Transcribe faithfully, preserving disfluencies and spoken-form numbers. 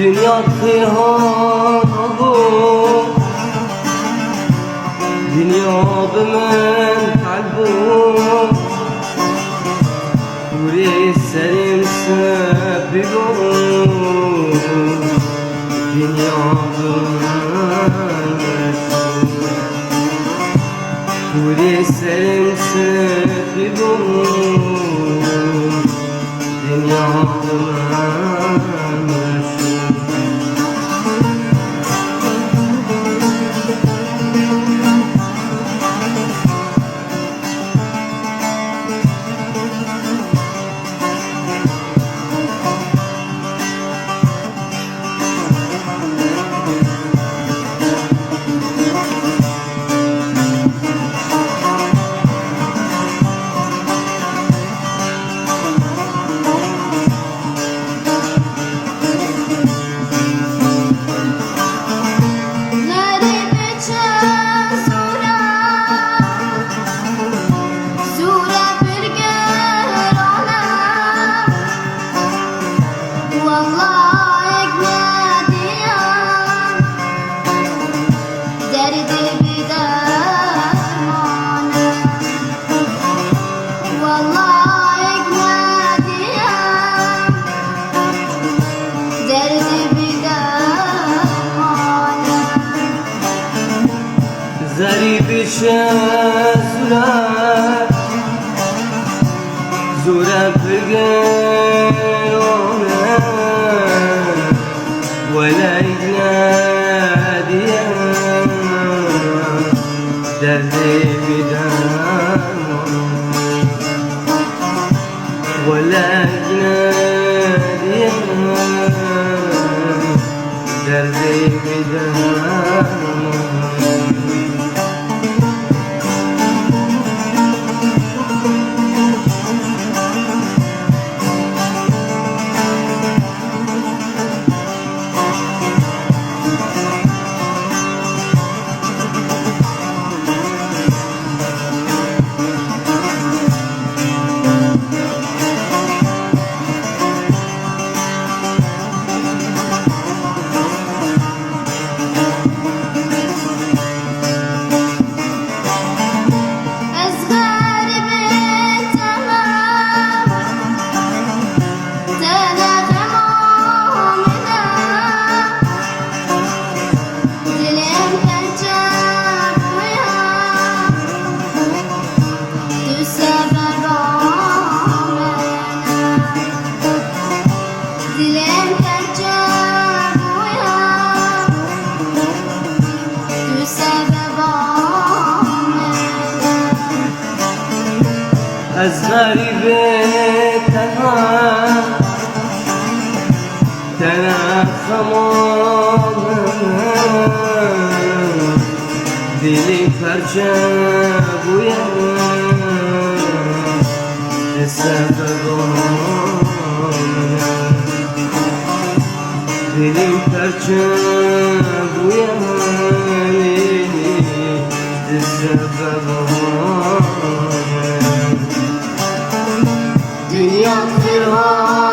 Dinya xêhan bû, dinya bi min tel bû. Hûrê serê min spî bû, dinya bi min reş bû. Hûrê serê min spî bû, dinya bi min reş bû. Zerî biçe zûre, zûre pirgirane. Wellahîk nediye, derdê bî dermane. Wellahîk nediye, derdê bî dermane. Zerî biçe zûre, zûre pirgirane. Welehîk nediye, derdê bî dermane. Welehîk nediye, derdê bî dermane. Ez xerîbê te me, te ne xema min e. Dilê min perçe bûye, tu sebeba min e. Dilê min perçe bûye, tu sebeba min e. Ez xerîbê te me, te ne xema min e. Dilê min perçe bûye, tu sebeba min e. Dilê min perçe bûye, tu sebeba min e. Dinya xêhan